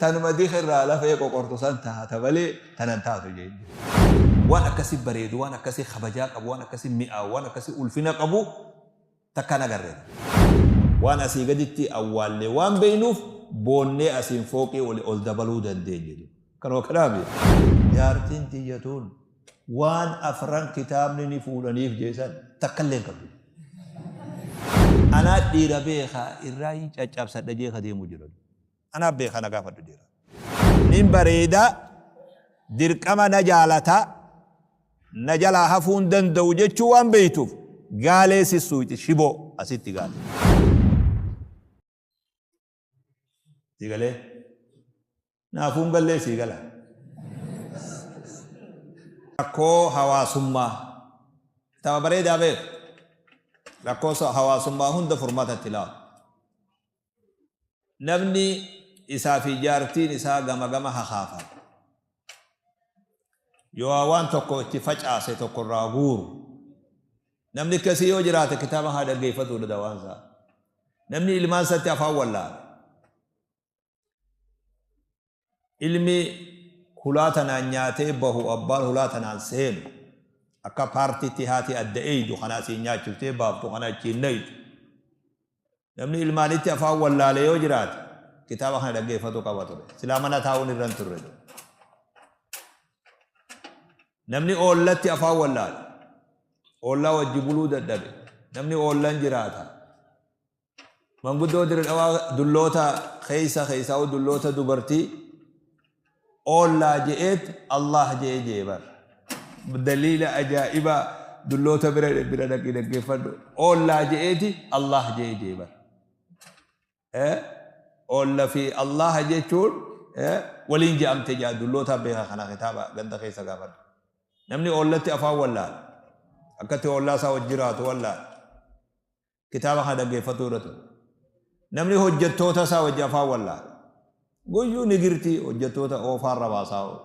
Tanuma dika irraa lafee qoqortu san taata malee tana hin taatu jeen. Waan akkasi bareedu, waan akkasi kabajaa qabu, waan akkasi mi'aawu, waan akkasi ulfina qabu takka hin agarre. Waan asii gaditti awwaalle waan beeynuuf boonnee asiin fooqii oli ol dabaluu dandeenye. Kanuma kanaami. Jaartiin tiyya tun waan afran kitaabni ni fuudhaniif jee san takkallee hin qabdu. Anaa dhiira beeka irraayin caccabsadha jee ka deemu jira. Anaa beeka na gaafadhu jira. Nin bareeda, dirqama na jaalata, na jalaa hafuu hin danda'u jechuu waan beeytuuf gaalee sissuuyxi shiboo asitti gaalee. Sii galee? Naafuu hin gallee sii gala. Rakkoo hawaasummaa. Kitaaba bareedaa beeku. Rakkoo hawaasummaa hunda furmaata itti laatu. Namni isaa fi jaartiin isaa gama gama hakaafan. Yoo waan tokko itti facaase tokko irraa guuru. Namni akkasii yoo jiraate kitaaba haa dhaggeeffatuudha dawaan isaa. Namni ilmaan isaatti afaan wallaale. Ilmi hulaa tanaan nyaatee bahu abbaan hulaa tanaan seenu. Akka paartiitti haati adda eeydu kana asiin nyaachiftee baaftu kana achiin naytu. Namni ilmaanitti afaan wallaale yoo jiraate kitaaba kana dhaggeeffatu qaba ture. Silaa mana taa'uun irra hin turre. Namni oollatti afaan wallaale. Oollaa wajji buluu dadhabe. Namni oollan jiraata. Manguddoo Dirre Dhawaa dulloota keessa keessaa'u dulloota dubartii oollaa je'eet Allah je'ee je'e bar. Daliila ajaa'ibaa dulloota bira bira dhaqii dhaggeeffadhu. Oollaa je'eeti Allah je'ee je'e bar. Oolla fi Allah jechuun waliin je'amte je'a dulloota beeka kana kitaaba ganda keessa gaafadhu. Namni oollatti afaan wallaale. Akkatti oollaa isaa wajji jiraatu wallaale. Kitaaba kana dhaggeeffatuu irra ture. Namni hojjettoota isaa wajji afaan wallaale. Guyyuu nigirtii hojjettoota oofaarra baasaa oolu.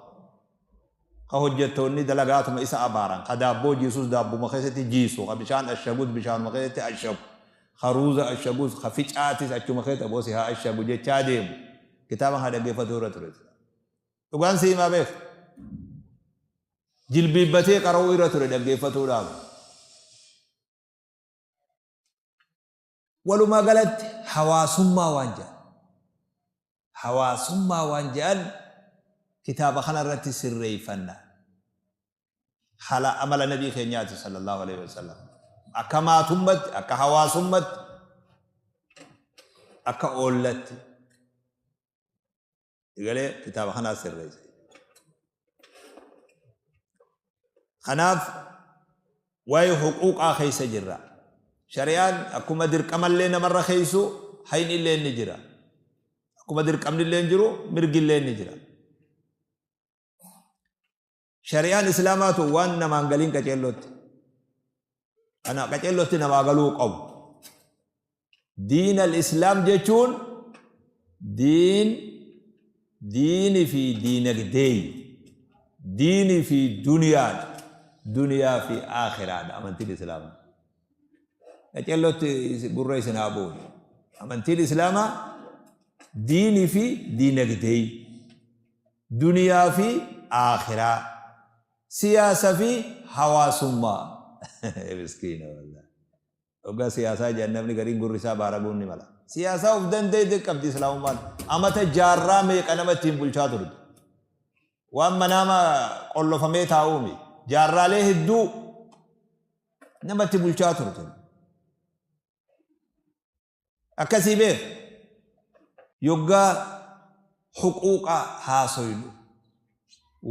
Ka hojjettoonni dalagaatuma isa abaaran, ka daabboo jiisus daabbuma keessatti jiisu, ka bishaan ashagus bishaanuma keessatti ashagu, ka ruuza ashagus, ka ficaatis achuma keessatti aboo si haa ashagu jechaa deemu. Kitaaba kana dhaggeeffatuu irra ture. Dhugaan si himaa beeka. Jilbiibbatee qara'uu irra ture dhaggeeffatuudhaaf. Walumaa galatti hawaasummaa waan jedhan hawaasummaa waan jedhan kitaaba kana irratti sirreeffanna. Haala amala nabii keenyaati sallallahu alaihi wasallam. Akka maatummatti, akka hawaasummatti, akka oollatti. Egalee kitaaba kanaa sirreesse. Kanaaf waa'ee huquuqaa keessa jirra. Shari'aan akkuma dirqamallee namarra keessu hayni illee ni jira. Akkuma dirqamni illee jiru mirgi illee ni jira. Shari'aan Islaamaa tun waan namaan galiin qaceellootti. Kana qaceellootti namaa galuu qabu. Diin al-Islaam jechuun diin diini fi diinagdee diini fi duniyaadha. Duniyaa fi aakhiraadha amantiin Islaamaa. Qaceellootti gurra isin haa bu'u. Amantiin Islaamaa diini fi diinagdee. Duniyaa fi aakhiraa. Siyaasa fi hawaasummaa. Miskiina wallahi. Hoggaa siyaasaa jedhan namni gariin gurri isaa baaraguun ni mala. Siyaasaa of danda'e qabdi Islaamummaan. Amata jaarraa meeqa nama ittiin bulchaa turte. Waan manaama qollofamee taa'uumi. Jaarraalee hedduu namatti bulchaa turte. Akkasii beer yoggaa huquuqa haasoynu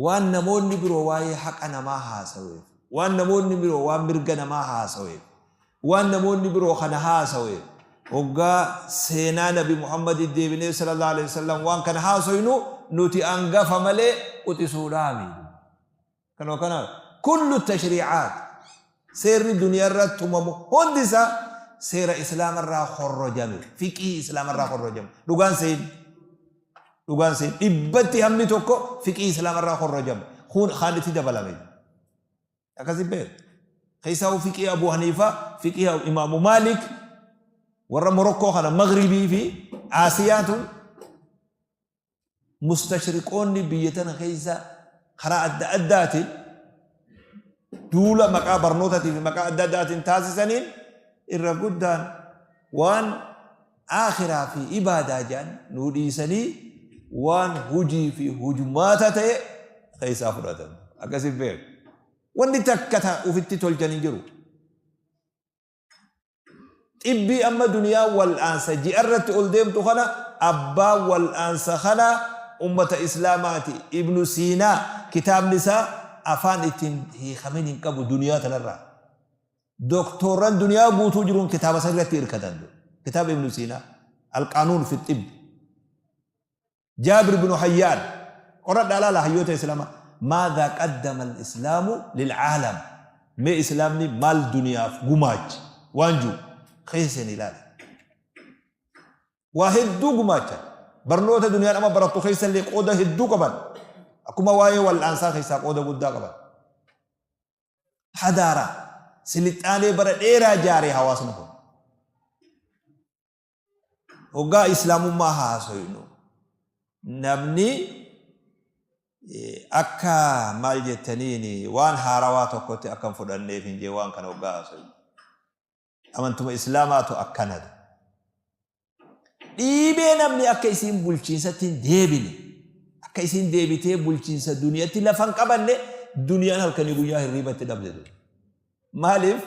waan namoonni biroo waa'ee haqa namaa haasaweef, waan namoonni biroo waan mirga namaa haasaweef, waan namoonni biroo kana haasaweef, hoggaa seenaa Nabi Muhammadi deebinee sallallahu alaihi wasallam waan kana haasoynu nuti angafa malee quxisuudhaami. Kanuma kana kullu tashriicaat seerri duniyaa irra tumamu hundi isaa seera islaama irraa horrojame, fiqhii islaama irraa horrojame. Dhugaan seen dhugaan seen dhibbatti hammi tokko fiqhii islaama irraa horrojame, kun kaan itti dabalame. Akkasi beeku keessaa fiqhii Abu Haniifaa, fiqhii Imaamu Maalik, warra Morokkoo kana, Magribii fi Aasiyaa tun. Mustashriqoonni biyya tana keessa karaa adda addaatiin duula maqaa barnootaatii fi maqaa adda addaatiin taasisaniin irra guddaan waan aakhiraa fi ibaadaa jedhan nuu dhiisanii waan hujii fi hujmaata ta'e keessaa fudhatan. Akkasi beeku. Wanni takka ta ufitti tolchan hin jiru. Xibbii amma duniyaan wal'aansa ji'arratti ol deemtu kana abbaan wal'aansa kanaa ummata islaamaati. Ibnu Siinaa kitaabni isaa afaan ittiin hiikamin hin qabu duniyaa tanarraa. Doktoorran duniyaa guutuu jiruun kitaaba san irratti hirkatan. Kitaaba Ibnu Siinaa. Alqaanuun fi xibbi. Jaabir binu Hayyaan qoradhaa laala hayyoota islaamaa maadhaa qaddama al-islaamu lil'aalam mee islaamni maal duniyaaf gumaache waan jiru keessa seenii ilaala. Waa hedduu gumaachan barnoota duniyaan amma barattu keessa illee qooda hedduu qaban akkuma waa'ee wal'aansaa keessaa qooda guddaa qaban. Hadaaraa silixaanee bara dheeraa jaaree hawaasni kun. Hoggaa islaamummaa haasoynu namni akka maal jettaniin waan haarawaa tokkotti akka hin fudhanneef hin jee waan kana hoggaa haasoynu. Amantuma islaamaatu akkanadha. Dhiibee namni akka isiin bulchiinsatti hin deebine akka isiin deebitee bulchiinsa duniyatti lafa hin qabanne duniyaan halkanii guyyaa hirriibatti dhabde. Maaliif?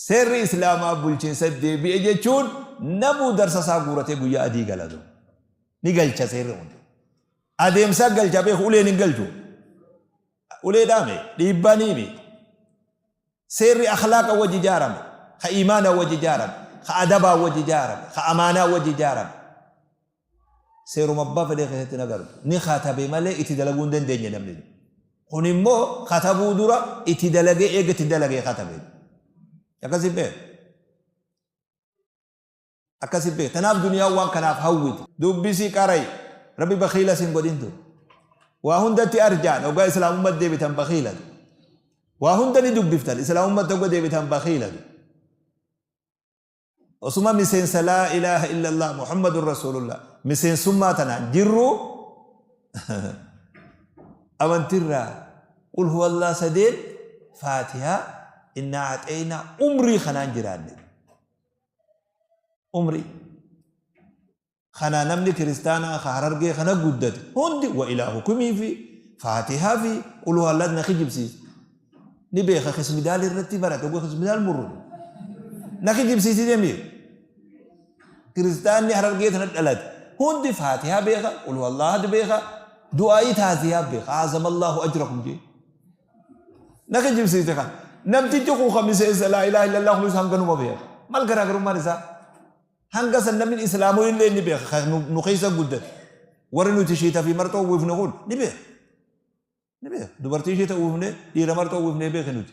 Seerri Islaamaa bulchiinsa deebi'e jechuun namuu darsa isaa guuratee guyyaa adii gala. Ni galcha seerri kun. Adeemsa galcha beeku uleen hin galchu. Ulee dhaame dhiibbaa ni himi. Seerri akhlaaqa wajji ijaarame, ka iimaana wajji ijaarame, ka adabaa wajji ijaarame, ka amaanaa wajji ijaarame. Seeruma abbaa fedhee keessatti hin agartu. Ni katabe malee itti dalaguu hin dandeenye namni. Kun immoo katabuu dura itti dalagee eega itti dalagee katabe. Akkasi beek. Akkasi beek. Tanaaf duniyaan waan kanaaf hawwiti. Dubbisi qarai. Rabbi bakiila sin godhin ture. Waa hundatti arjaan hoggaa islaamummaa deebitan bakiila. Waa hunda ni dubbiftan islaamummaatti hogga deebitan bakiila. Osuma miseensa laa ilaaha illallah Muhammadun Rasuulullah miseensummaa tanaan jirru amantirraa qul huwallaa sadeen faatihaa innaa axeynaa umrii kanaan jiraanne. Umrii. Kana namni kiristaanaa ka Harargee kana guddate hundi wa ilaahukumii fi faatihaa fi qul huwallaat na kijibsiisa. Ni beeka kismidaal irratti barate oguu kismidaal murru. Na kijibsiisi deemi. Kiristaanni Harargee tana dhalate hundi faatihaa beeka qul huwallahat beeka du'aa'ii taasiyaa beeka azamallahu ajrakum jee. Na kijibsiise kana. Namtichi kun ka miseensa laa ilaaha illallah kunis hanganuma beeka. Mal garaagarummaan isaa? Hanga san namni islaamuu illee ni beeka kan nu keessa guddate. Warri nuti shiita fi marxoo uwwifne kun ni beeka. Ni beeka. Dubartii shiita uwwifne dhiira marxoo uwwifne beeke nuti.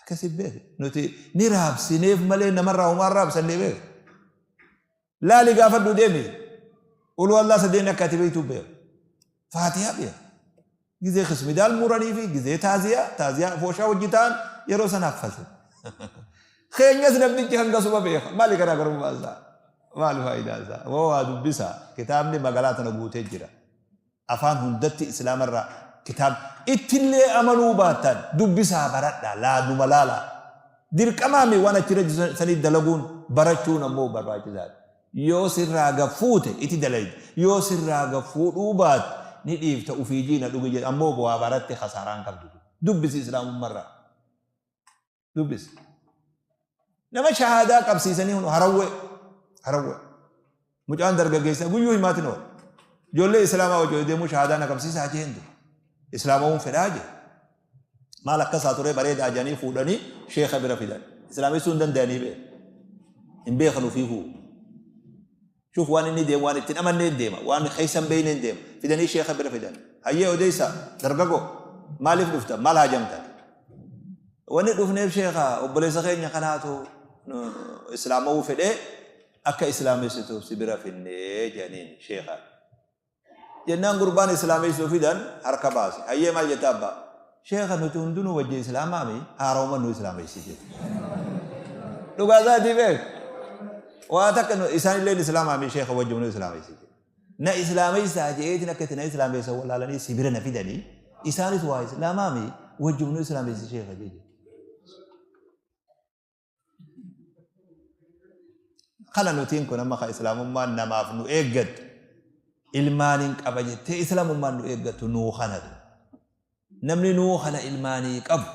Akkasi beeke. Nuti ni raabsineef malee namarraa homaa raabsannee beeka. Laali gaafadhu deemi. Uluu Allah sadeen akka ati beektu beeka. Faatihaa beeka. Gizee kismidaal muranii fi gizee taaziyaa, taaziyaa fooshaa hojii ta'an yeroo sana haffase. Keenyas namtichi hangasuma beeka. Maali garaagarummaa isaa? Maali faayidaa isaa? Moo waa dubbisaa. Kitaabni magaalaa tana guutee jira. Afaan hundatti Islaamarraa kitaab ittillee amanuu baattan dubbisaa baradhaa laaduma laalaa. Dirqamaami waan achirra jiru sanii dalaguun barachuun ammoo barbaachisaadha. Yoo sirraa gad fuute iti dalayda. Yoo sirraa gad fuudhuu baatte ni dhiifta ufii jiina dhugi jedha ammoo waa baratte khasaaraa hin qabdu. Dubbisi islaamummarraa. Dubbisi. Nama shahaadaa qabsiisanii hunu harawwee. Harawwee. Mucaan dargaggeessa guyyuu himaatiin oola. Ijoollee islaamaa wajjin deemuu shahaadaa na qabsiisaa jeen ture. Islaamawuun fedhaa jee. Maal akkasaa turee bareedaa jedhanii fuudhanii sheeka bira fidan. Islaamessuu hin danda'anii beeku. Hin beekan ofiifuu. Shuuf waan inni deemu waan ittiin amanneen deema. Waan keessa hin beekneen deema. Fidanii sheeka bira fidan. Hayyee odeessa dargagoo maaliif dhuftan maal haajamtan? Wanni dhufneef sheeka obboleessa keenya kanaatu islaamawuu fedhee akka islaamessituuf si bira finnee jedhaniin sheekaan. Jennaan gurbaan islaameessuu fidan harka baase. Hayyee maal jetta abbaa? Sheekha nuti hundinuu wajji islaamaami haarawuma nu islaameessi jedhe. Dhugaa isaatii beek. Waa takka isaan illee islaamaa mi sheekha wajjin nu islaameessi. Na islaameessaa je'eetiin akka itti na islaameessa wallaalanii si bira na fidanii isaanis waa islaamaa mi wajjin nu islaameessi sheekha jechuudha. Kana nutiin kun amma ka islaamummaan namaaf nu eeggattu ilmaaniin qaba jettee islaamummaan nu eeggattu nuu kanatu. Namni nuu kana ilmaanii qabu,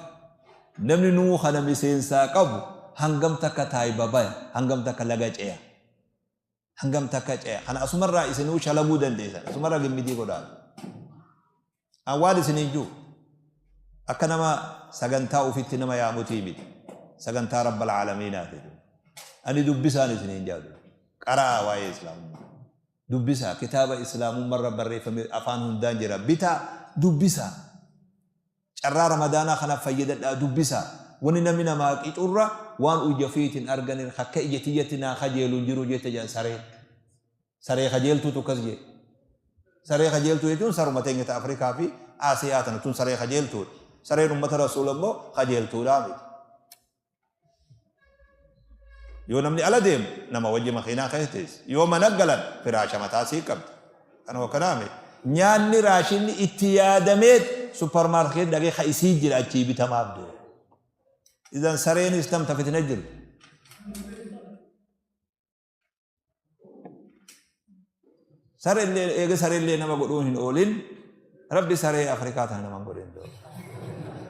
namni nuu kana miseensaa qabu hangam takka taayba baya, hangam takka laga ceya. Hangam takka ceya. Kana asumarraa isinuu shalaguu dandeessan. Asumarraa gimmidii godhaa. An waan isiniin jiru akka nama sagantaa ufitti nama yaamutii miti. Sagantaa Rabbal Aalamiinaati. Ani dubbisaan isiniin jaadu. Qaraa waa'ee Islaamummaa. Dubbisaa. Kitaaba Islaamummarra barreeffame afaan hundaan jira. Bitaa dubbisaa. Carraa Ramadaanaa kana fayyadadhaa dubbisaa. Wanni namni namaa qicurra waan ija ofiitiin arganin akka ija tiyyatti naa kajeelu hin jiru jette jedhan sareen. Saree kajeeltuutu akkas jedhe. Saree kajeeltuu jechuun saruma teenya ta Afrikaa fi Aasiyaa tana tun saree kajeeltuudha. Sareen ummata Rasuula immoo kajeeltuudhaa miti. Yoo namni ala deemu nama wajji makiinaa keessa teessi. Yoo mana galan firaasha mataa sii qabdi. Kanuma kanaa miti. Nyaanni raashinni itti yaadameet supparmaarkeet dhaqee ka isii jira achii bitamaaf deema. Idan sareenis tamta fitina jirtu. Sarellee eega sarellee nama godhuun hin oolin rabbi saree Afrikaa tana nama hin godhin.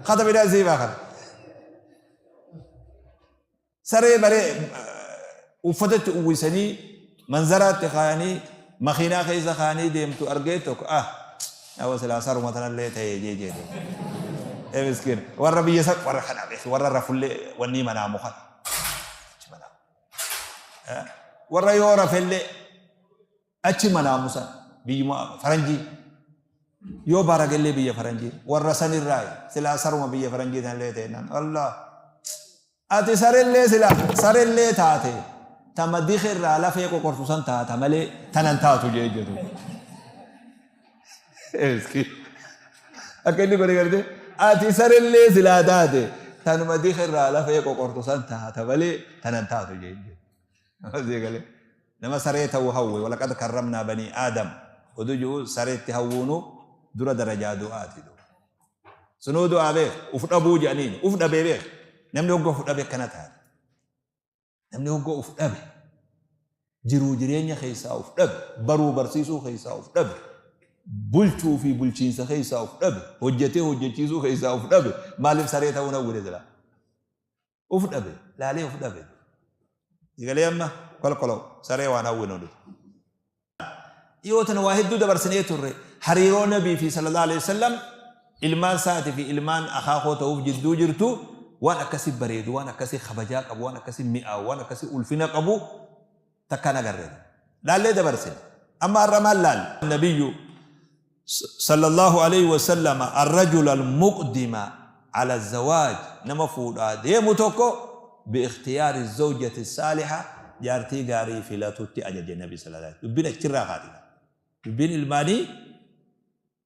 Kata bidaa siibaa kana. Saree baree uffatatti uwwisanii manzaraatti kaayanii makiinaa keessa kaayanii deemtu argee tokko ah Awa silaa saruma tanallee ta'ee jee jee ee miskiin warra biyya san warra kana beeku warra rafullee wannii manaa mukan warra yoo rafellee achi manaa musan biyyuma faranjii yoo baragellee biyya faranjii warra sanirraa silaa saruma biyya faranjii tanallee ta'e naan Allah ati sarellee silaa sarellee taate tama dikirraa lafee qoqortu san taata malee tanan taatu jee jedhu. Akka inni godhe garte ati sarellee silaa taate tanuma dikirraa lafee qoqortu san taata malee tanan taatu jee jedhu. Nama saree ta'uu hawwe walaqad karramnaa banii aadam oduu ji'u sareetti hawwuunu dura darajaa du'aati. Sunuu du'aa beek uf dhabuu jedhaniin uf dhabee beek namni hogga uf dhabe akkana taate. Namni hogga uf dhabe jiruu jireenya keessaa uf dhabe baruu barsiisuu keessaa uf dhabe bulchuu fi bulchiinsa keessaa uf dhabe hojjetee hojjechiisuu keessaa uf dhabe maaliif saree ta'uu hawwine silaa. Uf dhabe laalee uf dhabe. Galee amma kolkoloo saree waan hawwinu nuti. Dhiyoo tana waa hedduu dabarsinee turre. Hariiroo Nabii fi sallallahu alaihi wasallam ilmaan isaatii fi ilmaan akaakoo ta'uuf jidduu jirtu waan akkasi bareedu, waan akkasi kabajaa qabu, waan akkasi mi'aawu, waan akkasi ulfina qabu takkaan agarre. Laallee dabarsine. Amma har'a maal laalle? Nabiyyu sallallahu alaihi wasallam arrajula almuqdima ala zawaaj nama fuudhaa deemu tokko biikhtiyaari zawjati saaliha jaartii gaarii filatutti ajaje nabi sallallahu alaihi dubbiin achirraa kaati. Dubbiin ilmaanii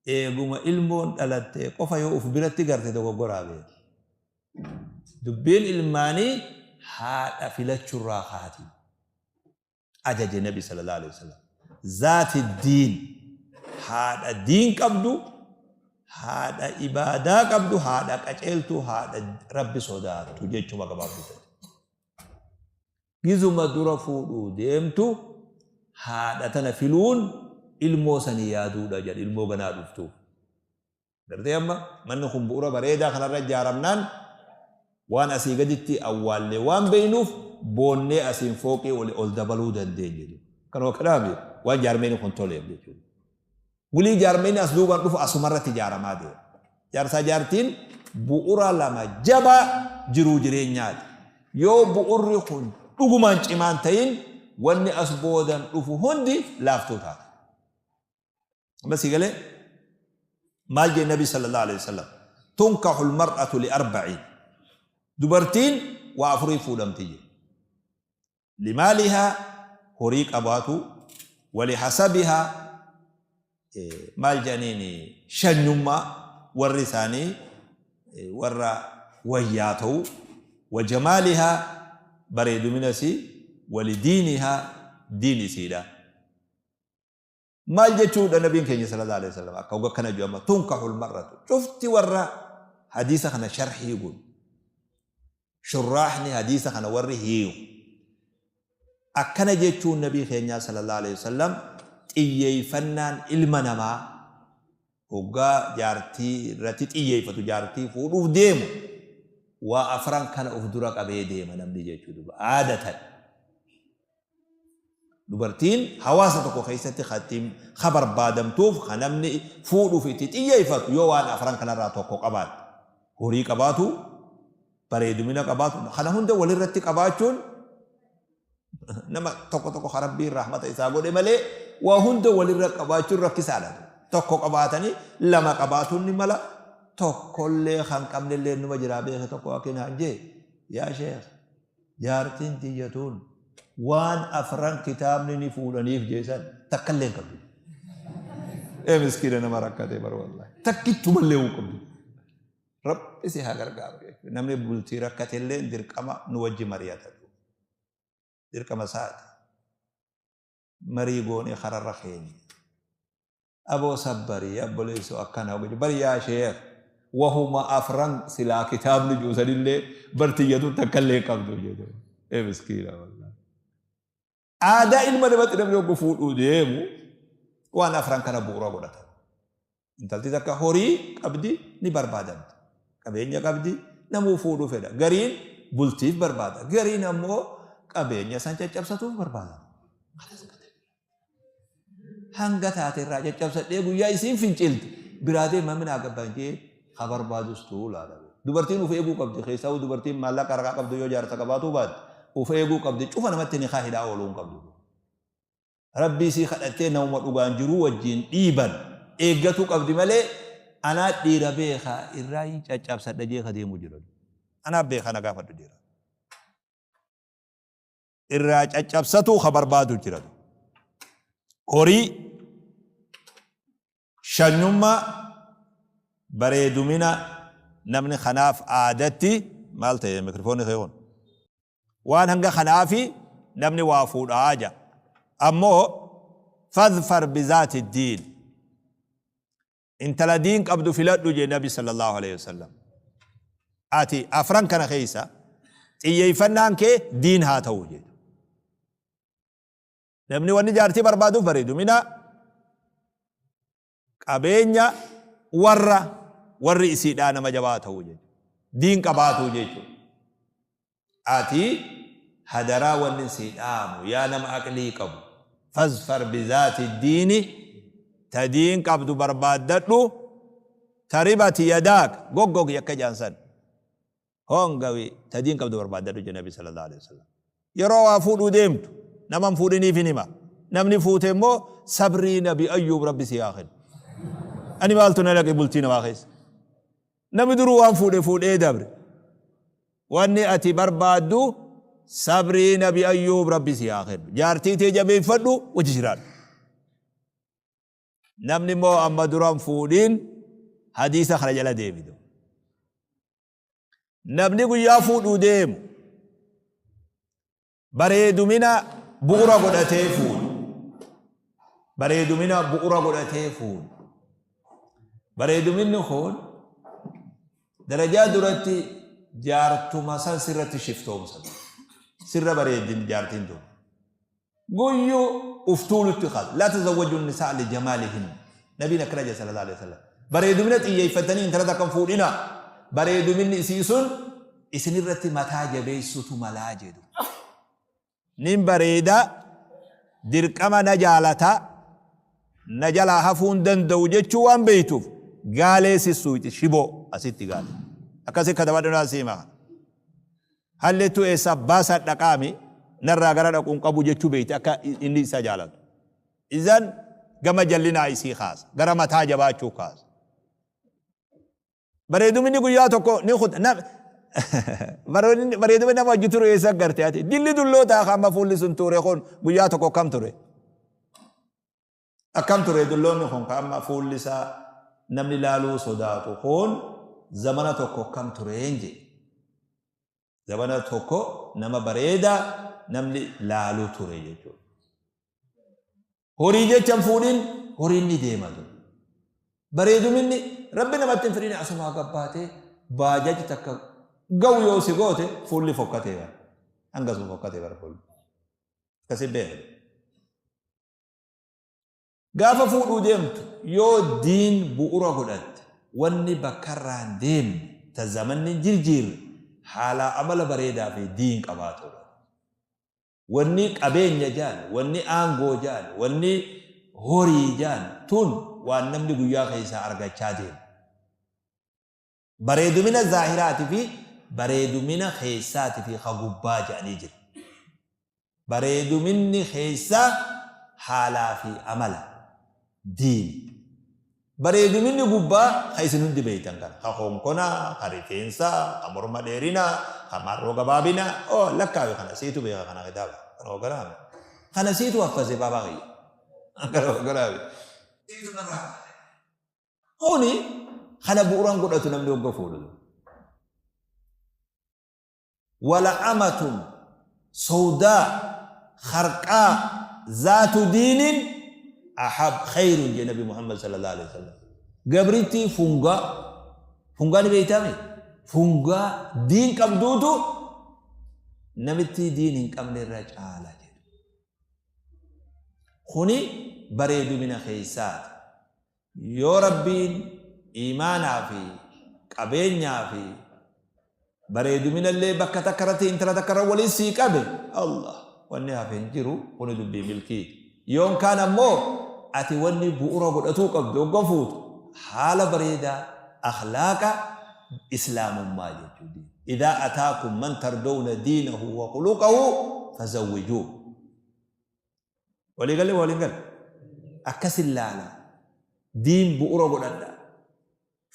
eeguma ilmoon dhalatte qofa yoo uf biratti garte dogoggoraa beeki. Dubbiin ilmaanii haadha filachurraa kaati. Ajaje nabi sallallahu alaihi wasallam. Zaati diin haadha diin qabdu, haadha ibaadaa qabdu, haadha qaceeltuu, haadha rabbi sodaattu jechuma gabaabduu. Gizuma dura fuudhuu deemtu haadha tana filuun ilmoo sanii yaaduudha jedha ilmoo ganaa dhuftuuf. Gartee amma manni kun bu'ura bareedaa kanarra ijaaramnaan waan asii gaditti awwaallee waan beeknuuf boonnee asiin fooqii oli ol dabaluu dandeenya. Kanuma kanaaf waan jaarmeen kun toleef jechuudha. Wulii jaarmeen as duubaan dhufu asumarratti ijaaramaa deema. Jaarsaa jaartiin bu'ura lama jabaa jiruu jireenyaati. Yoo bu'urri kun dhugumaan cimaan ta'in wanni as boodan dhufu hundi laaftuu taata. Amma sii galee maal jee nabi sallallahu alaihi wasallam tunkahu almar'atu li arba'iin dubartiin waa afurii fuudhamti jee limaalihaa horii qabaatu wali hasabihaa maal jedhaniin shanyummaa warri isaanii warra wayyaa ta'u wa jamaalihaa bareeduminasii. Walidiinihaa, diin isiidha. Maal jechuudha nabiin keenya sallallahu alaihi wasallam akka hogga kana jiru amma tunkahul mar'atu cufti warra hadiisa kana sharhii godhu shurraahni hadiisa kana warri hiiku akkana jechuun nabii keenyaa sallallahu alaihi wasallam xiyyeeffannaan ilma namaa hoggaa jaartii irratti xiyyeeffatu jaartii fuudhuuf deemu waa afran kana of dura qabee deema namni jechuu duba aadatan. Dubartiin hawaasa tokko keessatti ka ittiin ka barbaadamtuuf ka namni fuudhuuf itti xiyyeeffatu yoo waan afran kanarraa tokko qabaatte. Horii qabaatu, bareedumina qabaatu, kana hunda walirratti qabaachuun nama tokko tokko ka Rabbiin rahmata isaa godhe malee waa hunda walirra qabaachuun rakkisaadha. Tokko qabaatanii lama qabaatuun ni mala tokkollee kan qabnellee numa jiraa beeke tokko akkin haan jee yaa sheekh Jaartiin tiyya tun waan afran kitaabni ni fuudhaniif jee san takkallee hin qabdu. Ee miskiina nama rakkate bar wallahi. Takkittumallee hin qabdu. Rabbi si haa gargaaru jechuudha. Namni bultii rakkate illee dirqama nu wajji mari'ata. Dirqama isaati. Marii goonee kararra keenya. Aboo sabbari obboleessoo akkana hoga bar yaa sheekh wahuma afran silaa kitaabni jiru sanillee bar tiyyatu takkallee hin qabdu jedhe ee miskiina wallahi. Aadaa ilma namatti namni hoggu fuudhuu deemu waan afran kana bu'uura godhata. Intalti takka horii qabdi ni barbaadamti. Qabeenya qabdi namuu fuudhuu fedha. Gariin bultiif barbaada. Gariin ammoo qabeenya san caccabsatuuf barbaada. Hanga taate irraa caccabsadhee guyyaa isiin fincilte biraa deema minaa gabbaan jee ka barbaadus tuulaadha. Dubartiin uf eeguu qabdi keessaa'uu dubartiin maallaqa harkaa qabdu yoo jaarsa qabaatuu baatte uf eeguu qabdi cufa namatti nikaa hidhaa ooluu hin qabdu. Rabbii isii kadhattee namuma dhugaan jiruu wajjiin dhiiban eeggatuu qabdi malee anaa dhiira beeka irraa hin caccabsadha jee ka deemu jira. Anaa beeka na gaafadhu jira. Irraa caccabsatuu ka barbaadu jira. Horii, shanyummaa, bareedumina namni kanaaf aadatti maal ta'e mikrifoonni kee kun? Waan hanga kanaafi namni waa fuudhaa ja'a. Ammoo fadfar bizaati diin. Intala diin qabdu filadhu jee Nabi sallallahu aleyhi wasallam. Ati afran kana keessa xiyyeeffannaan kee diin haa ta'u jedhu. Namni wanni jaartii barbaaduuf bareedumina qabeenya warra warri isiidhaa nama jabaa ta'u jechuudha. Diin qabaatuu jechuudha. Ati hadaraa wannin sii dhaamu yaa nama aqlii qabu fazfar bizaati diini ta diin qabdu barbaaddadhu taribati yadaak goggogi akka jedhan san hongawi ta diin qabdu barbaaddadhu jedhe nabi sallallahu alaihi wasallam yeroo waa fuudhuu deemtu nama hin fuudhiniif hin hima namni fuute immoo sabrii nabi ayyuub rabbi si haa kennu ani maaltu na dhaqe bultii namaa keessa Namni duruu waan fuudhe fuudhee dabre. Wanni ati barbaaddu sabrii nabi Ayyuub rabbi si haa kennu. Jaartii tee jabeeffadhu wajji jiraadhu. Namni immoo amma dura hin fuudhin hadiisa kana jala deebidu. Namni guyyaa fuudhuu deemu Bareedumina bu'ura godhatee fuudhu. Bareedumina bu'ura godhatee fuudhu. Bareeduminni kun darajaa duratti jaartuma san sirratti shiftoomsa. Sirra bareeddin jaartiin tun. Guyyu uf tuulutti kaasa. Laa tazawwaju nisaa li jamaalihin. Nabiin akkana jedhe sallallahu alaihi wasallam. Bareedumina xiyyeeffattanii intala takka hin fuudhina. Bareeduminni isii sun isinirratti mataa jabeessutu malaa jedhu. Nin bareeda, dirqama na jaalata, na jalaa hafuu hin danda'u jechuu waan beektuuf gaalee sissuuyti shiboo asitti gaalee. Akkasi katabadhu naa siima kana. Hallettuu eessaa baasaa dhaqaami narraa gara dhaqu hin qabu jechuu beekti akka inni isa jaalatu. Izan gama jallinaa isii kaasa. Gara mataa jabaachuu kaasa. Bareeduminni guyyaa tokko ni kuta. Bareedumni nama wajji turu eessa garte ati? Dilli dullootaa kan amma fuulli sun ture kun guyyaa tokko akkam ture? Akkam ture dulloonni kun kan amma fuulli isaa namni laaluu sodaatu kun zamana tokko akkam ture hin jedhe. Zamana tokko nama bareedaa namni laaluu ture jechuudha. Horii jecha hin fuudhin horiin ni deema ture. Bareeduminni rabbi namatti hin fidin asumaa gabbaatee baajaji takka ga'u yoo si goote fuulli fokkatee bara. Hangasuma fokkatee bara fuulli. Akkasii beeku. Gaafa fuudhuu deemtu yoo diin bu'ura godhatte wanni bakkarraa hin deemne ta zamanni hin jirjiirre haalaa amala bareedaa fi diin qabaatuudha. Wanni qabeenya ja'an, wanni aangoo ja'an, wanni horii ja'an tun waan namni guyyaa keessaa argachaa deemu. Bareedumina zaahiraati fi bareedumina keessaati fi ka gubbaa ja'anii jira. Bareeduminni keessaa haalaa fi amala, diini. Bareeduminni gubbaa ka isin hundi beeytan kana. Ka konkonaa, ka rifeensaa, ka morma dheerinaa, ka marroo gabaabinaa. Oh, lakkaawi kana siitu beeka kana kitaaba. Kana hogganaami. Kana siitu haffase baabaa kiyya. Kana hogganaami. Siitu narraa haffase. Kuni kana bu'uuraan godhatu namni hogga fuudhu. Wala amatun sawdaa kharqaa zaatu diinin ahab khayrun jee nabi Muhammad sallallahu alaihi wasallam. Gabrittii fungaa fungaa ni beeytaami fungaa diin qabduutu namittii diin hin qabne irra caala jedhe. Kuni bareedumina keessaati. Yoo Rabbiin iimaanaa fi qabeenyaa fi bareeduminallee bakka takka irratti intala takka irra waliin sii qabe Allah wanni hafe hin jiru kuni dubbii milkiiti. Yoon kaan ammoo ati wanni bu'ura godhatuu qabdu hogga fuutu haala bareedaa akhlaaqa islaamummaa jechuudha. Idaa ataakum man tardawna diinahu wa khuluqahu fazawwijuuh. Walii galle waliin galle. Akkasin laala. Diin bu'ura godhadha.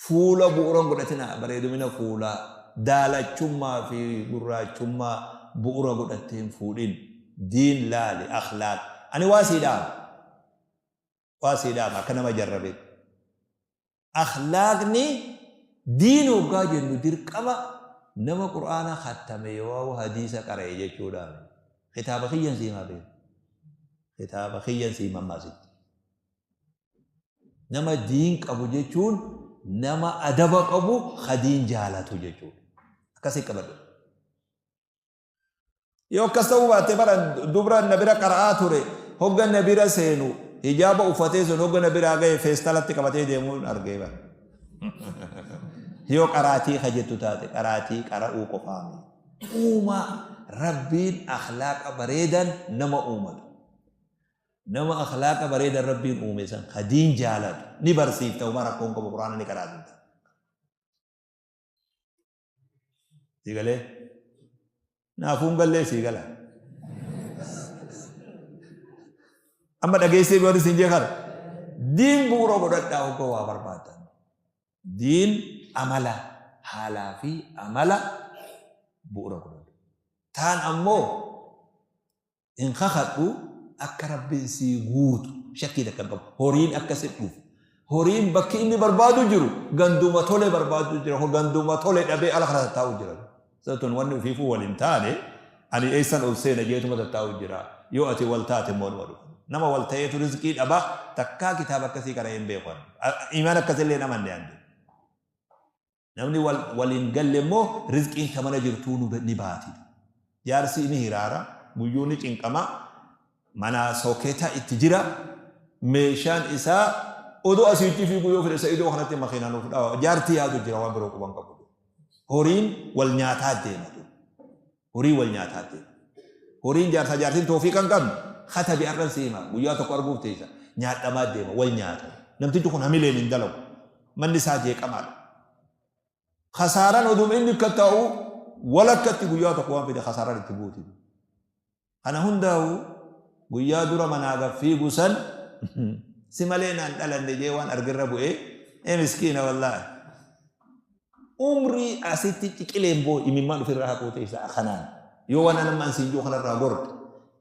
Fuula bu'ura hin godhatina bareedumina fuulaa. Daalachummaa fi gurraachummaa bu'ura godhattee hin fuudhin. Diin laali akhlaaq. Ani waa sii dhaama. Waa sii dhaama akka nama jarrabeetti. Akhlaaqni diin hoggaa jennu dirqama nama Qur'aana khattame yooawu hadiisa qara'e jechuudhaa miti. Kitaaba kiyyan sii himaa beeki. Kitaaba kiyyan sii hima amma asitti. Nama diin qabu jechuun nama adaba qabu ka diin jaalatu jechuudha. Akkasii qabadhu. Yoo akkas ta'uu baatte bara dubra na bira qara'aa ture hogga na bira seenu hijaaba uffatee sun hogga na biraa gahe feestalatti qabatee deemuun argee bara. Yoo qaraatii ka jettu taate qaraatii qara'uu qofaa miti. Uumaa Rabbiin akhlaaqa bareedan nama uumatu. Nama akhlaaqa bareedan Rabbiin uume san ka diin jaalatu ni barsiifta homaa rakkoon qabu quraana ni qaraasifta. Sii galee? Naafuun gallee sii gala. Amma dhageessee warri siin jee kana. Diin bu'uura godhadhaa hogga waa barbaadan. Diin amala haalaa fi amala bu'uura godhadhu. Taan ammoo Hin kakadhu akka Rabbiin sii guutu shakkii takka hin qabu. Horiin akka si dhufu. Horiin bakki inni barbaadu jiru ganduma tole barbaadu jira. Ganduma tole dhabee ala kana tattaa'u jira. Tun wanni ofiifuu wal hin taane ani eessan ol seena jeetuma tattaa'u jira. Yoo ati wal taate immoo numa dhufa. Nama wal ta'eetu rizqii dhaba takkaa kitaaba akkasii qara'ee hin beeku. Imaan akkasillee hin amanne ani. Namni wal waliin galle immoo rizqiin ta mana jirtuu nu ni baati. Jaarsi ni hiraara, guyyuu ni cinqama, manaa sooketa itti jira, meeshaan isaa odoo asiitti fiiguu yoo fedhe sa'idoo kanatti makiinaa nuuf dhawa. Jaartii yaadu jira waan biroo quban qabu. Horiin wal nyaataa deema. Horii wal nyaataa deema. Horiin jaarsaa jaartiin toofiiqa hin qabne katabi har'an si hima guyyaa tokko arguuf teessa nyaadhamaa deema wal nyaata. Namtichi kun hamileen hin dalagu. Manni isaa jeeqamaadha. Kasaaraan oduma inni akka taa'u walakkatti guyyaa tokko waan fide kasaaraan itti buuti. Kana hundaa'u guyyaa dura manaa gad fiigu san si malee naan dhalanne jee waan argerra bu'ee ee miskiina wallaahi. Umrii asitti ciqileen boo imimmaan ofirraa haquu teessa kanaan yoo waan anamma an siin jiru kanarraa gorte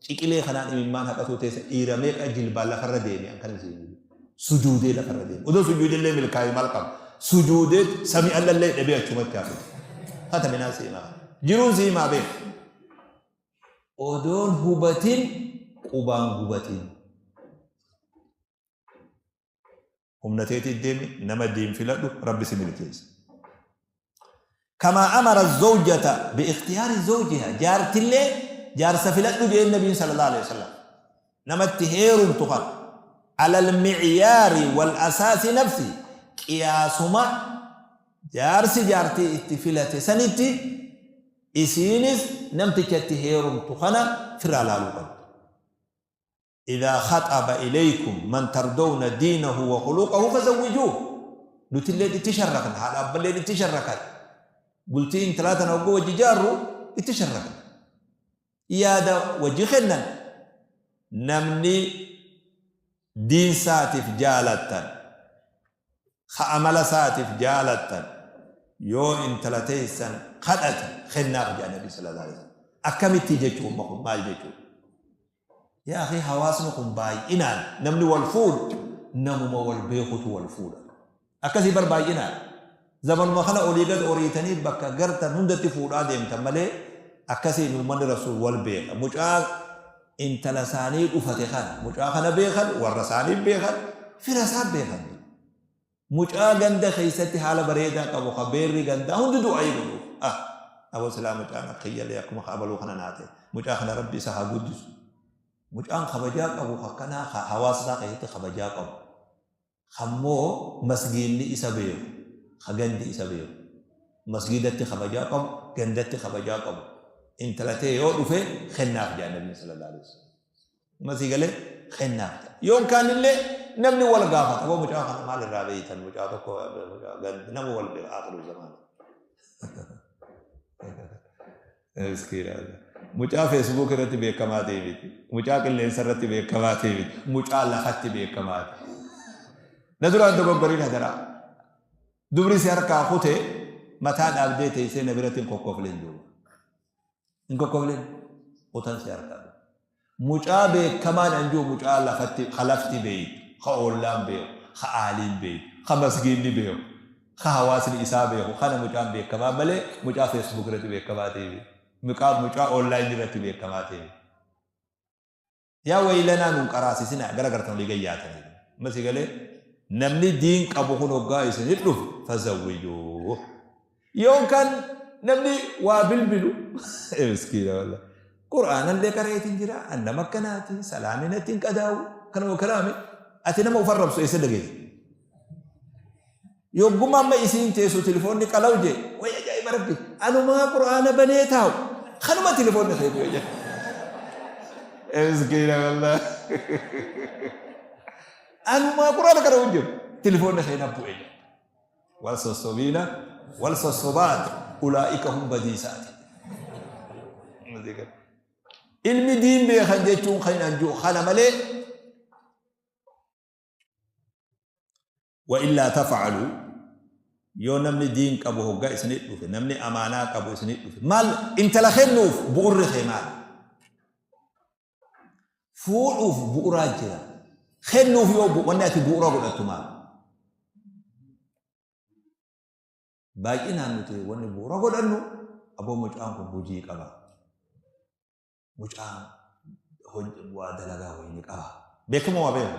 ciqilee kanaan imimmaan haqatuu teessa dhiira meeqa jilbaan lafarra deeme an kan siin jiru sujuudee lafarra deeme odoo sujuudellee milkaa'ee maal qaba sujuudee sami allallee dhabee achumatti hafe hata minaa siimaa jiruun siimaa beeku. Odoon hubatin qubaan gubatin. Humna teetiin deemi, nama diin filadhu, Rabbi si milkeessa. Kamaa amara zawjata bi ikhtiyaari zawjiha, jaartillee jaarsa filadhu jeen Nabiin sallallahu alaihi wasallam. Namatti heerumtu kana alal micyaari wal asaasi nafsi, qiyaasuma jaarsi jaartii itti filate sanitti isiinis namticha itti heerumtu kana firraa laaluu qabdi. Idhaa khaxaba ilaykum man tardawna diinahu wa khuluqahu fazawwijuuh. Nutilleen itti sharrakna, haadha abballeen itti sharrakan. Bultii intalaa tana hogguu wajji jaarru itti sharrakna. Yaada wajji kennan. Namni diin saatiif jaalattan, ka amala saatiif jaalattan yoo intala teessan kadhate kennaaf jedha Nabi sallallahu alaihi wasallam. Akkamitti jechuun kun maal jechuudha? Yaa akhii, hawaasni kun baay'inaan namni wal fuudhu namuma wal beekutu wal fuudha. Akkasii bar baay'inaan. Zamanuma kana olii gad oriitanii bakka gartan hundatti fuudhaa deemtan malee akkasiin uummanni Rasuul wal beeka. Mucaa intala isaanii dhufate kana, mucaa kana beekan, warra isaanii beekan, fira isaa beekan. Mucaa ganda keessatti haala bareedaa qabu ka beerri gandaa hundi du'aa'ii godhuuf. Ah! Aboo silaa mucaan akka kiyyallee akkuma ka abaluu kana naa ta'e. Mucaa kana Rabbi isa haa guddisu. Mucaan kabajaa qabu ka akkanaa ka hawaasa isaa keessatti kabajaa qabu. Kammoo masgiinni isa beeku, ka gandi isa beeku. Masgiidatti kabajaa qabu, gandatti kabajaa qabu. Intala tee yoo dhufe kennaaf jedha Nabiin sallallahu alaihi wasallam. Amma sii galee kennaaf ta'a. Yoon kaanillee namni wal gaafata. Aboo mucaa kana maal irraa beeytan? Mucaa tokko mucaa gandi nama wal beeka akhiru zamaana. Miskiina. Mucaa Facebook irratti beekamaa ta'e miti. Mucaa qilleensa irratti beekamaa ta'e miti. Mucaa lafatti beekamaa ta'e. Na duraan dogoggoriin hadaraa. Dubri si harkaa kute mataa dhaabdee teessee na biratti hin kokkofleen duuba. Hin kokkofleen kutan si harkaa. Mucaa beekamaan an jiru mucaa lafatti ka lafti beeytu, ka oollaan beeku, ka aaliin beeytu, ka masgiinni beeku, ka hawaasni isaa beeku kana mucaan beekamaa malee mucaa Facebook irratti beekamaa ta'e miti. Mucaa mucaa online irratti beekamaa ta'e miti. Yaa waylanaa nun qaraasisinaa gara gartan olii gayyaatanii. Amma si galee namni diin qabu kun hoggaa isin dhufe fazawwijuu. Yoon kan namni waa bilbilu miskiina wallah. Qur'aanallee qareetiin jira, an nama akkanaati, salaanni natti hin qadaa'u, kanuma kalaami. Ati nama of arrabsu eessa dhageessa? Yogguma amma isiin teessu tilifoonni qalaw jee, way ajaa'iba rabbi, anumaa Qur'aana banee taa'u, kanuma tilifoonni kee bu'e jee. Miskiina wallah. Anumaa Qur'aana qara'u hin jiru, tilifoonni kee na bu'e jee. Wal sossobiina wal sossobaat ulaa'ika hum badiisaati. Ilmi diin beekan jechuun kan hin anjuu kana malee wa illaa taf'alu, yoo namni diin qabu hoggaa isinit dhufe, namni amaanaa qabu isinit dhufe, maal intala kennuuf bu'urri kee maal? Fuudhuuf bu'uraa jira. Kennuuf yoo wanni ati bu'ura godhattu maal? Baay'inaan nuti wanni bu'ura godhannu, aboo mucaan kun hojii qaba. Mucaan waa dalagaa wayii ni qaba. Beekama waa beeku.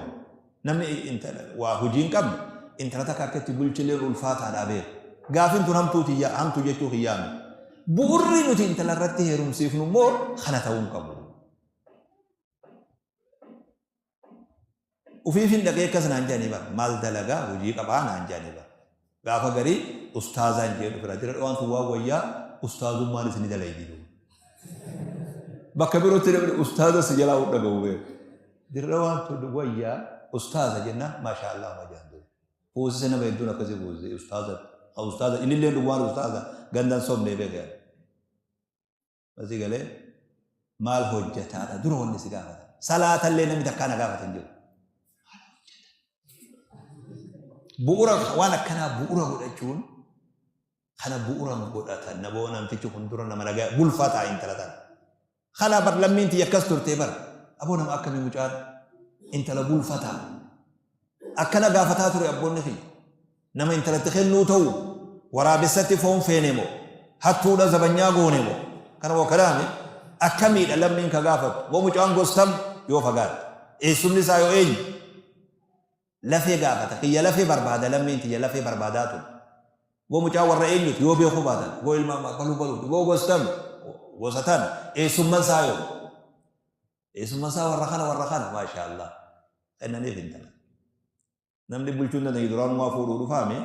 Namni intala waa hojii hin qabne intala takka akka itti bulchileen ulfaataadhaa beeku. Gaafin tun hamtuu tiyya hamtuu jechuu kiyyaa miti. Bu'urri nuti intala irratti heerumsiifnu immoo kana ta'uu hin qabu. Ufiifin dhaqee akkas naan jedhanii bara. Maal dalagaa, hojii qabaa naan jedhanii bara. Gaafa garii ustaazaan jee dhufira. Jira dhawaan tun waan wayyaa ustaazummaan isin dalaydi. Bakka birootti namni ustaaza si jalaa dhaga'u beeku. Dirra dhawaan tun wayyaa ustaaza jennaan maashaa Allah ma jedhan duuba. Fuusise nama hedduun akkasii fuusise ustaaza. Ustaaza innillee dhugumaan ustaaza gandan sobnee beekan. Asii galee maal hojjataadha dura wanni si gaafatan. Salaatallee namni takkaa na gaafate hin jiru. Bu'ura waan akkanaa bu'ura godhachuun kana bu'ura godhatan naboo namtichi kun dura nama nagaa bulfataa intala tana. Kana bar lammiin tiyya akkas turtee bar aboo nama akkamii mucaan intala bulfataa. Akkana gaafataa ture abboonni kiyya. Nama intalatti kennuu ta'u waraabessatti foon feene moo hattuudha zabanyaa goone moo kana moo kalaami. Akkamiidha lammiin ka gaafatu? Woo mucaan gostam yoo fagaatte. Eessumni isaa yoo eenyu? Lafee gaafata. Kiyya lafee barbaada lammiin tiyya lafee barbaadaa ture. Woo mucaan warra eenyuti yoo beekuu baatan. Woo ilma baluu baluuti. Woo gostam gosa tana. Eessumman isaa yoo? Eessumman isaa warra kana warra kana. Maashaa Allah. Kennaniif intala. Namni bulchuu hin dandeenye duraanumaa fuudhuu dhufaame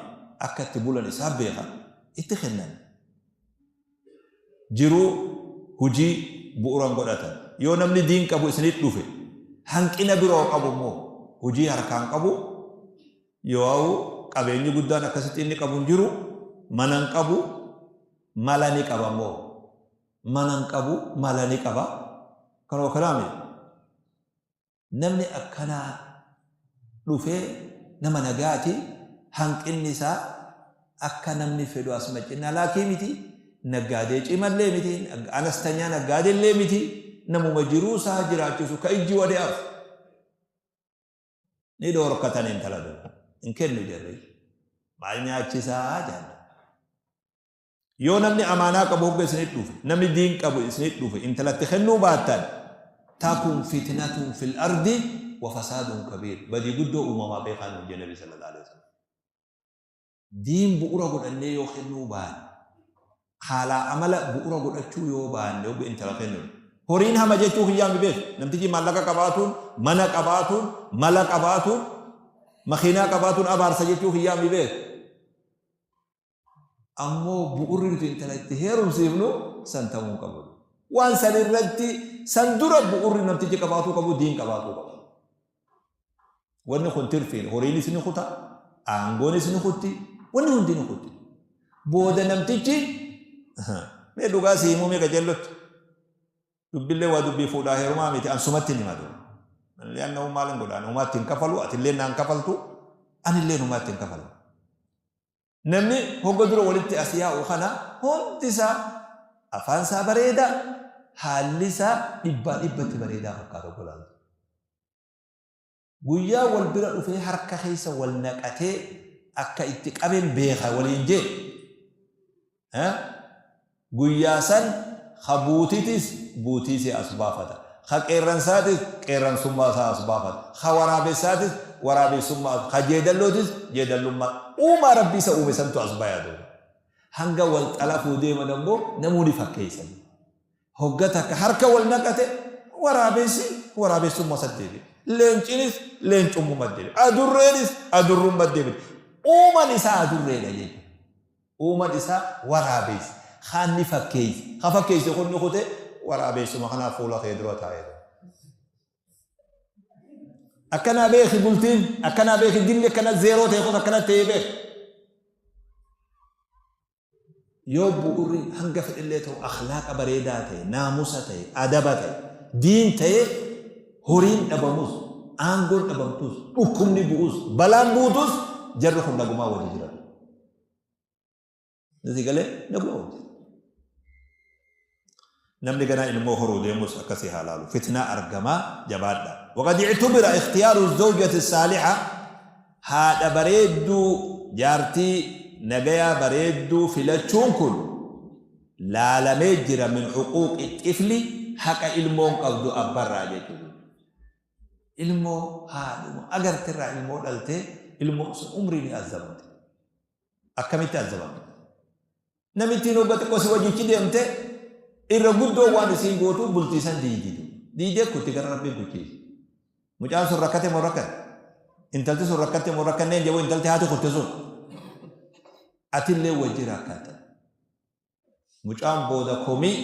akka itti bulan isaa beeka itti kennan. Jiruu hujii bu'uran godhatan. Yoo namni diin qabu isinit dhufe hanqina biroo qabu immoo hujii harkaan qabu yoo qabeenyi guddaan akkasitti inni qabu hin jiru mana hin qabu mala ni qaba immoo mana hin qabu mala ni qaba kanoo kanaami Namni akkanaa dhufee nama nagaati hanqinni isaa akka namni fedhu asmacinnaa laakii miti naggaadee cimallee miti anastanyaa naggaadellee miti namuma jiruu isaa jiraachisu ka ijji wade'af ni dhoorkatan intala dura hin kennu jarri maal nyaachisaa jedhan. Yoo namni amaanaa qabu hogga isinit dhufe, namni diin qabu isinit dhufe, intalatti kennuu baattan, takun fitnatun fil ardi wa fasaadun kabiir. Badii guddoo uumamaa beekaa nuun jee Nabi sallallahu alaihi wasallam. Diin bu'ura godhannee yoo kennuu baanne, haalaa amala bu'ura godhachuu yoo baanne hogga intala kennu. Horiin hama jechuu kiyyaa mi beeku. Namtichi maallaqa qabaatuun, mana qabaatuun, mala qabaatuun, makiinaa qabaatuun abaarsa jechuu kiyyaa mi beeku. Ammoo bu'urri nuti intala itti heerumsiifnu san ta'uu hin qabu. Waan san irratti san dura bu'urri namtichi qabaatuu qabu diin qabaatuu qaba. Wanni kun tirfiin horiinis ni kuta, aangoonis ni kutti, wanni hundi ni kutti. Booda namtichi mee dhugaa si himuu mee qajeellotti. Dubbillee waa dubbii fuudhaa heerumaa miti an sumatti hin himatu. Li'annahu maal hin godhaan humaatti hin kafalu atillee naan kafaltu anillee humaatti hin kafalu. Namni hogga dura walitti as yaa'u kana hundi isaa afaan isaa bareedaa, haalli isaa dhibbaa dhibbatti bareedaa fakkaata hogga laaltu. Guyyaa wal bira dhufee harka keessa wal naqatee akka itti qaben beeka waliin jee Guyyaa san ka buutitis buutii isii as baafata, ka qeerransaatis qeerransummaa isaa as baafata, ka waraabessaatis waraabessummaa as, ka jeedallootis jeedallummaa, uumaa Rabbi isa uume santu as baya duuba. Hanga wal xalafuu deeman ammoo namuu ni fakkeessan. Hogga takka harka wal naqate waraabessi waraabessummaa isatti deebi'e. Leencinis leencummumatti deebi'e. Adurreenis adurrummatti deebi'e. Uuman isaa adurreedha jechuudha. Uuman isaa waraabeessa. Kaan ni fakkeessa. Ka fakkeesse kun ni kute waraabeessuma kanaaf fuula kee dura taa'ee jira. Akkanaa beeki bultiin, akkanaa beeki dilli akkana zeeroo ta'e kun akkana ta'ee beeki. Yoo bu'urri hanga fedhellee ta'u akhlaaqa bareedaa ta'e, naamusa ta'e, adaba ta'e, diin ta'e horiin dhabamus, aangoon dhabamtus, dhukkubni bu'us, balaan buutus jarri kun nagumaa wajji jiraatu. Nasi galee nagumaa wajji. Namni ganaa ilmoo horuu deemus akkasii haa laalu. Fitnaa argamaa jabaadha. Waqad ictubira ikhtiyaaru zawjati saaliha haadha bareedduu jaartii nagayaa bareedduu filachuun kun laalamee jira min huquuqi xifli haqa ilmoon qabdu abbarraa jechuudha. Ilmoo haadhuma agarterraa ilmoo dhaltee ilmoon sun umrii ni azabamte. Akkamitti azabamte? Namittiin hogga xiqqoo si wajjichi deemte irra guddoo waan isiin gootu bultii san diiydi. Diiydee kutti gara rabbiin kuchiisi. Mucaan sun rakkate moo rakkate? Intalti sun rakkatte moo rakkanneen jaboo intalti haati kutte sun. Atillee wajji rakkatta. Mucaan booda komii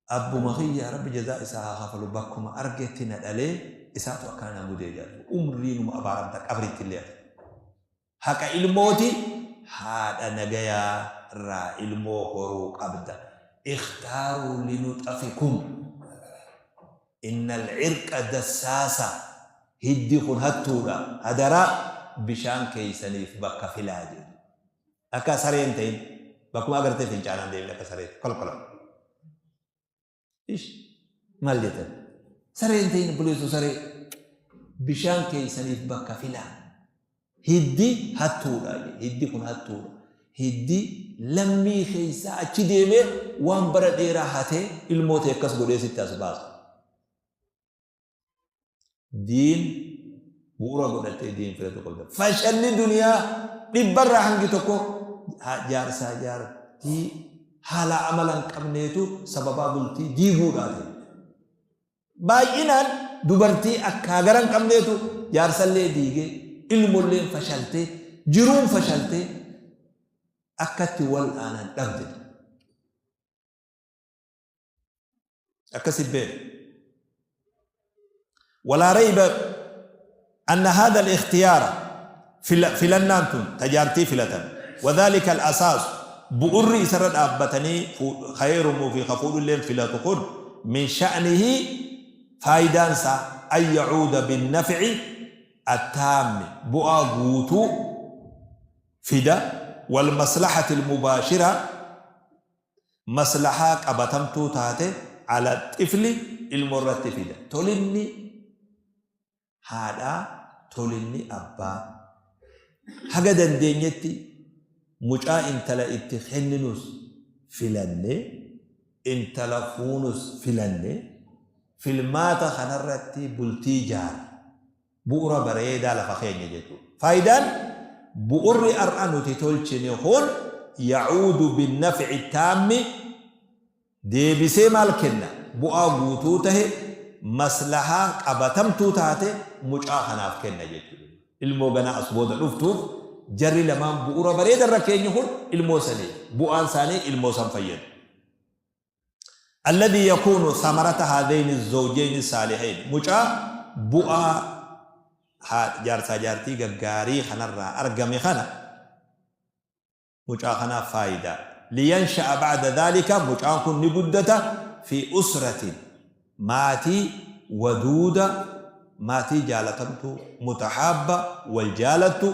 abbuma kiyya rabbi jazaa isaa haa kafalu bakkuma argetti na dhalee isaatu akkana na mudee jedhu. Umriinuma abaaramta qabriitti illee ati. Haqa ilmooti haadha nagayaa irraa ilmoo horuu qabda. Ikhtaaruu linuxafikum. Innal cirqa dassaasa. Hiddi kun hattuudha. Hadaraa bishaan keessaniif bakka filaa jedhu. Akka saree hin ta'in. Bakkuma agartee fincaanaan deemin akka sareetti. Kolkola. Ish maal jettan? Saree hin ta'in obboleessoo saree. Bishaan keessaniif bakka filaa. Hiddi hattuudha. Hiddi kun hattuudha. Hiddi lammii keessaa achi deemee waan bara dheeraa hatee ilmoo ta'e akkas godhee sitti as baasa. Diin bu'uura godhattee diin filatu qabda. Fashalli duniyaa dhibbarraa hangi tokko jaarsaa jaartii haala amala hin qabneetu sababaa bultii diiguudhaa ta'e. Baay'inaan dubartii akkaa gara hin qabneetu jaarsallee diigee, ilmolleen fashaltee, jiruun fashaltee akkatti wal'aanan dhabde. Akkasi beeka. Walaa rayba anna haadha al-ikhtiyaara filannaan tun tajaartii filatan wadhaalika al-asaasu bu'urri isarra dhaabbatanii ka heerumuu fi ka fuudhulleen filatu kun min sha'nihi faayidaan isaa an yacuuda binnafci attaammi bu'aa guutuu fida wal maslahati al-mubaashira maslahaa qabatamtuu taate ala xifli ilmoo irratti fida. Tolinni haadhaa, tolinni abbaa haga dandeenyetti mucaa intala itti kenninus filannee, intala fuunus filannee, filmaata kanarratti bultii ijaarra. Bu'ura bareedaa lafa keenya jechuudha. Faayidaan bu'urri har'a nuti tolchine kun yacuudu binnafci taammi deebisee maal kenna? Bu'aa guutuu tahe maslahaa qabatamtuu taate mucaa kanaaf kenna jechuudha. Ilmoo ganaa as booda dhuftuuf jarri lamaan bu'ura bareeda irra keenye kun ilmoo saniif bu'aan isaanii ilmoo san fayyada. Alladhii yakuunu thamarata haadhayni zawjayni saalihayn mucaa bu'aa jaarsaa jaartii gaggaarii kanarraa argame kana mucaa kanaaf faayidaa liyansha'a ba'da dhaalika mucaan kun ni guddata fi usratin maatii waduuda maatii jaalatamtuu mutahaabba wal jaalattu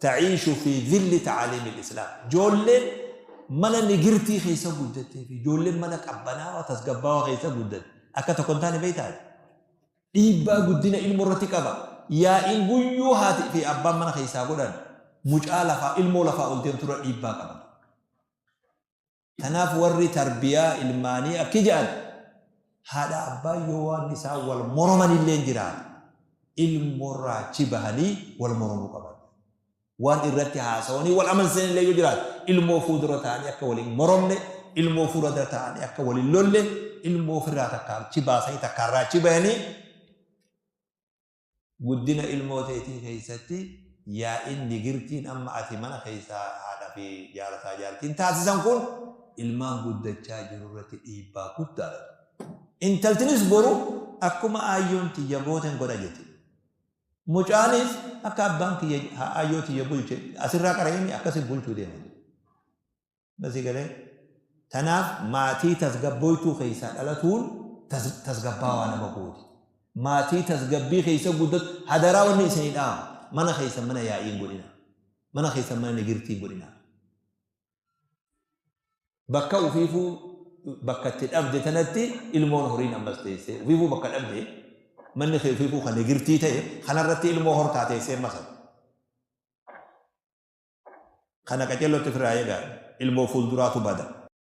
ta'iishu fi dhilli ta'aliimil islaam joolleen mana nigirtii keessa guddattee fi joolleen mana qabbanaawaa tasgabbaawaa keessa guddatte akka tokko hin taane beektaa dhiibbaa guddina ilmoo irratti qaba yaa'iin guyyuu haati fi abbaan mana keessaa godhan mucaa lafaa ilmoo lafaa ol deemtu irra dhiibbaa qaba. Tanaaf warri tarbiyaa ilmaanii akki je'an, haadha abbaan yoo waan isaan wal moromanilleen jiraate, ilmoorraa achi bahanii wal moromuu qaban. Waan irratti haasawanii wal amansiisanillee yoo jiraate, ilmoo fuuldura ta'anii akka wal hin moromne, ilmoo fuuldura ta'anii akka wal hin lolle, ilmoo ofirraa takka achi baasanii takka irraa achi bahanii Guddina ilmoo teetii keessatti yaa'iin nigirtiin amma ati mana keessaa haadha fi jaarsaa jaartiin taasisan kun ilmaan guddachaa jiru irratti dhiibbaa guddaadha. Intaltinis boru akkuma aayyoon tiyya gooten godha jetti. Mucaanis akka abbaan kiyya aayyoo tiyya bulche asirraa qara'een akkasi bulchuu deema. Sii galee? Tanaaf maatii tasgabbooytuu keessaa dhalatuun tasgabbaawaa nama gooti. Maatii tasgabbii keessa guddatu hadaraa wanni isinii dhaamu mana keessan mana yaa'ii hin godhinaa. Mana keessan mana nigirtii hin godhinaa. Bakka ufiifuu bakka itti dhabde tanatti ilmoon horiin ammas teessee ufiifuu bakka dhabde manni kee ufiifuu kan nigirtii ta'e kanarratti ilmoo hortaa teessee masatu. Kana qaceellotti ofirraa eegaa. Ilmoo fuulduraatu bada.